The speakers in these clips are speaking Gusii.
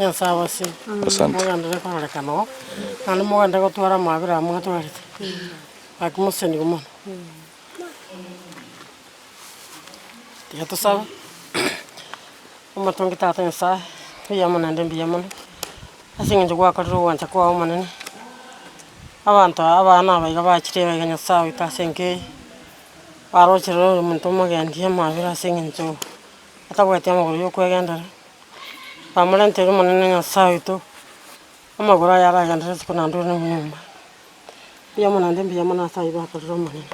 Nyasae abasee. Asante. Mogenderere kororekana oo, naende mogenderere gotwara amabera aya mwatwarete, gaki mosenigwe mono. Tiga tosabe, Omotongi Tata Nyasae, mbuya mono naende mbuya mono, ase eng'encho gwakorire ogwancha kwao Omonene, abanto aba abana aba iga bachire iga iga Nyasae oito ase enka eye, barochire omonto omogendi amabera ase eng'encho atabwati amagoro ya okwegenderera, bamorenteire Omonene Nyasae oito, amagoro aye aragenderere isiko naende ore nyomba. Mbuya mono naende mbuya mono ase ayio bakorire Omonene.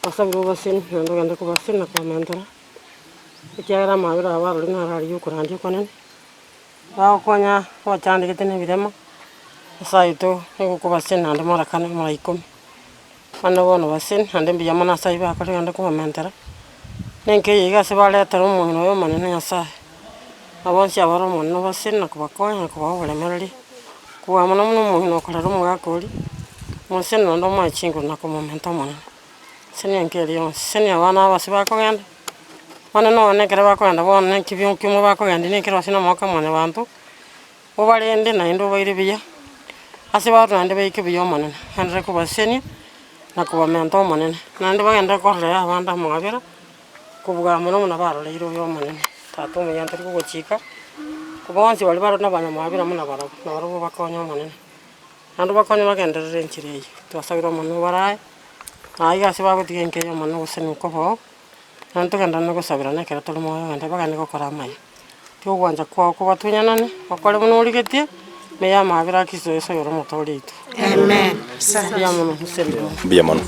Basabire obosemi, naende ogende kobasemi na kobamentera, ekiagera amabera abo arorire naro aria okorandia okonene, bagokonya abachandegete na ebirema, Nyasaye oito nigo okobasemi naende mara kane mara ikomi. Bono bono basemi naende mbuya mono ase ayio bakorire ogende kobamentera, na enka eye iga ase baretera omong'ina oyo omonene Nyasaye, na bonsi abare omonene obasemi na kobakonya na kobaa oboremereria, kobua mono buna omong'ina okorera omogaka oria, omosemi naende omoe chinguru na komomenta omonene. Ase nenka eria yonsi, senia abana aba ase bakogenda, bono nonye ekero bakogenda bono na ekebio kioma bakogendia na ekero ase namaboko a mwanyabanto, obarende naende obaire buya, ase barwe naende baike buya omonene, agenderere kobasesenia na kobamenta omonene, naende bagenderere kororera abande amabera, kobua mono buna baroreire oyo omonene. Tata omuya ntori kogochika, bonsi baria bare nabanyamabera buna barabwo, nabarabwo obakonye omonene. Naende obakonye bagenderere enchera eyio, twasabire Omonene obarae, na aiga ase bagotiga enka eye Omonene ogosesenigwa kobao, naende togenderere gosaberana ekero tore moyo ogende bagende gokora amaya. Tiga ogwancha kwao kobatunyanane, okore buna origetie, meye amabera a Kristo Yeso oyore Omotoori oito. Amen. Mbuya mono, mosesenigwe mono. Mbuya mono.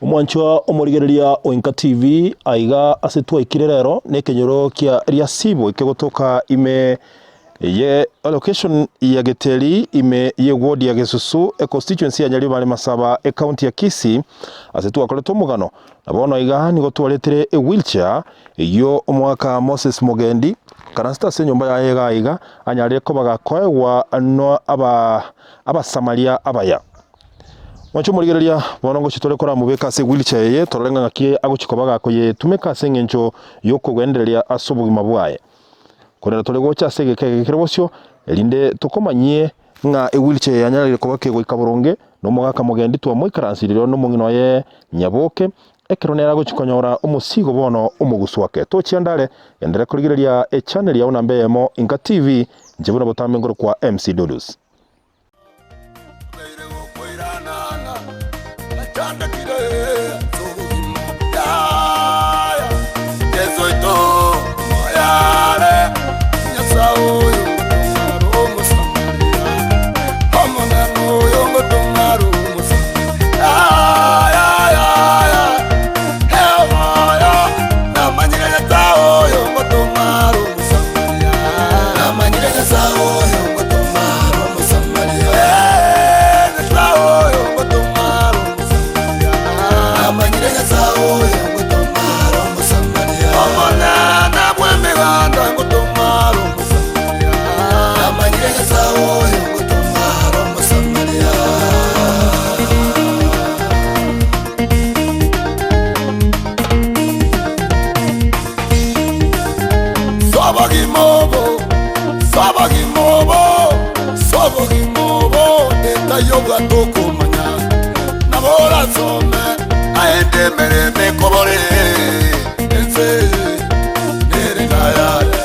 Omwanchwa omorigereria o Inka TV aiga ase twaikire rero nekenyoro kia Riasibo ekegotoka ime ye location ya Geteri ime ye ward ya Gesusu econstituency ya Nyaribari Masaba ecounty ya Kisii ase twakorete omogano na bono iga nigo twaretire ewheelchair eyio omwaka Moses Mogendi karansete ase enyomba yaye iga iga anyarire koba gakoegwa no aba abasamaria abaya. Mwanche omorigereria, bono ngochia tore koramobeka ase ewheelchair eye torore ng'a ng'aki agochia koba gakoyetumeka ase eng'encho y'okogendereria ase obogima bwaye. Korende tore gocha ase egeka eke kere bosio, erinde tokomanyie ng'a ewheelchair eye yanyarire koba kegoika boronge, na omogaka mogendi twamoikaransirie na omong'ina oye Nyaboke, ekero nere agochia konyora omosigo bono omogusu ake. Tochia ande are, genderera korigereria echannel yao namba eyemo, Inka TV, inche buna botambe nkorokwa MC Dudus. Ng'ai obwate okomanya, nabo orasome, naende emeremo ekobore ense eye nere nayare.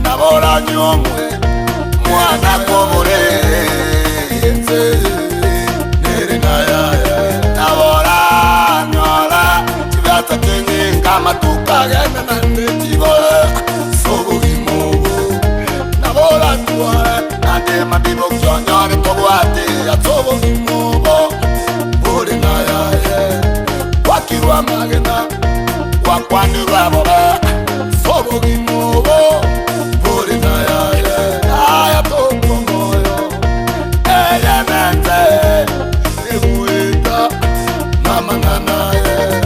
Nabo oranyuomwe, mwana kobore ense eye nere nayare. Nabo oranyora chibesa chinyinga amatuko agende naende chibore ase obogima obo. Nabo oratware naende mabibo ki onyore tobwate ase obogima obo bore nayaye. Gwakirwe amagena, gwakwanirwe bobe ase obogima obo bore nayaye. Aya tokwa omoyo, eye nense egoeta namang'ana aye.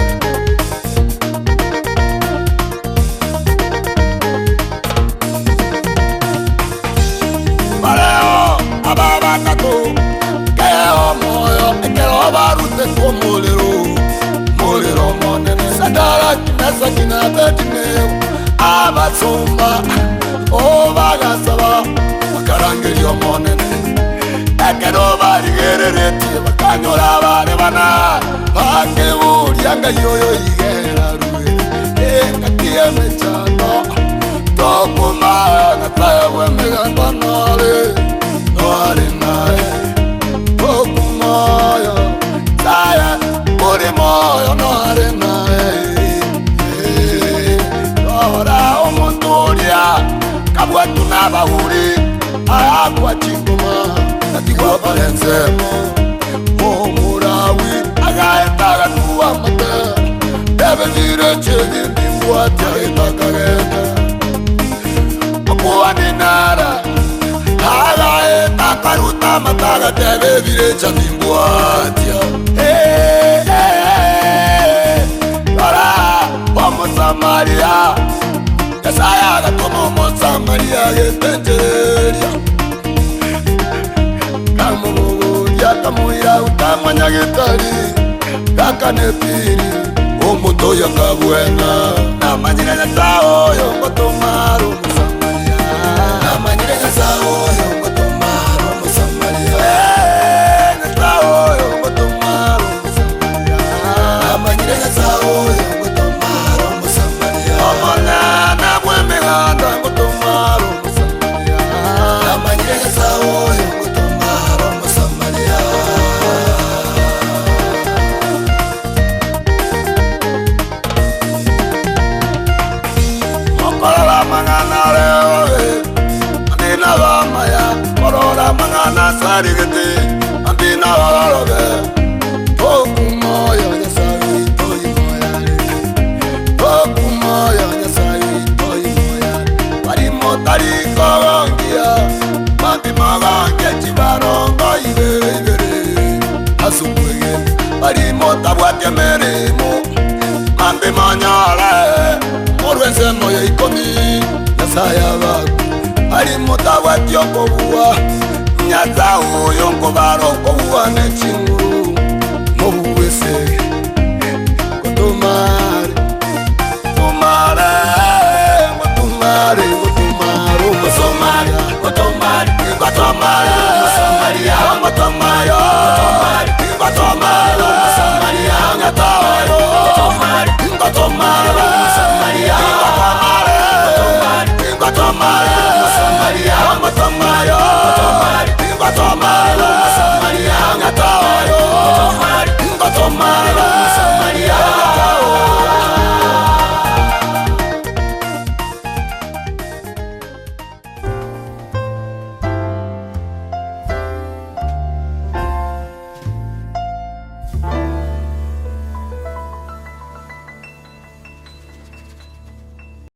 Bareo aba batato, kea omoyo ekero barutetwe omorero, morero omonene. Sadaraki, Mesaki na Abedinego, abasomba oo bagasaba, bakarangeria Omonene. Ekero barigereretie bakanyora abare bana, bakeboria ng'ai oyo igera arue engaki y'emechando. Tokumaya Nyasaye bw'emeganda nare, nare naye. Tokumaya Nyasaye ore moyo nare naye. Rora omonto oria kabwatwe nabahuri, aakwa chingoma, gatigwa bare ensemo. Omorawi agaeta agatua amate, Ebechire chi'egento imbwate agetakagete. Okoani nara agaeta akaruta amate agateba ebirecha timbwatia. Eh, eh, Rora Omosamaria, Nyasaye agatoma Omosamaria agete enchera eria. Kamobogoria akamoira otamanya getari, gakana epiri, omonto oyo akabwena. Namanyire Nyasae oyo ngotoma are Omosamaria. Namanyire Nyasae oyo ngotoma are Omosamaria. Eh, Nyasae oyo ngotoma are Omosamaria. Namanyire Nyasae oyo ngotoma are Omosamaria. Omonene bw'emeganda ngotoma are Omosamaria. Namanyire Nyasae oyo ngotoma are Omosamaria. Mokorora amang'ana areo, andi nabamaya, korora amang'ana asarigete, andi nabarorobe. Tokumoyo Nyasaye oito imoyare, tokumoyo Nyasaye oito imoyare. Barimo tari kogongia, mambia mogongie chibarongo ibere ibere ase okwegena. Barimo tabwati emeremo, mambia monyore korwa ensemo ya ikomi. Nyasaye abakwe, barimo tabwati okobua, Nyasae oyo nkobara okobua ne chinguru mobue esegi. Ngotomare, ngotomare, ngotomare, ngotomare, Omosomaria, ngotomare, ngotomare, Omosomaria, ngotomare, ngotomare, Omosomaria, ngotomare, ngotomare, ngotomare, Omosomaria, ngotomare, ngotomare, Omosomaria, ngotomare.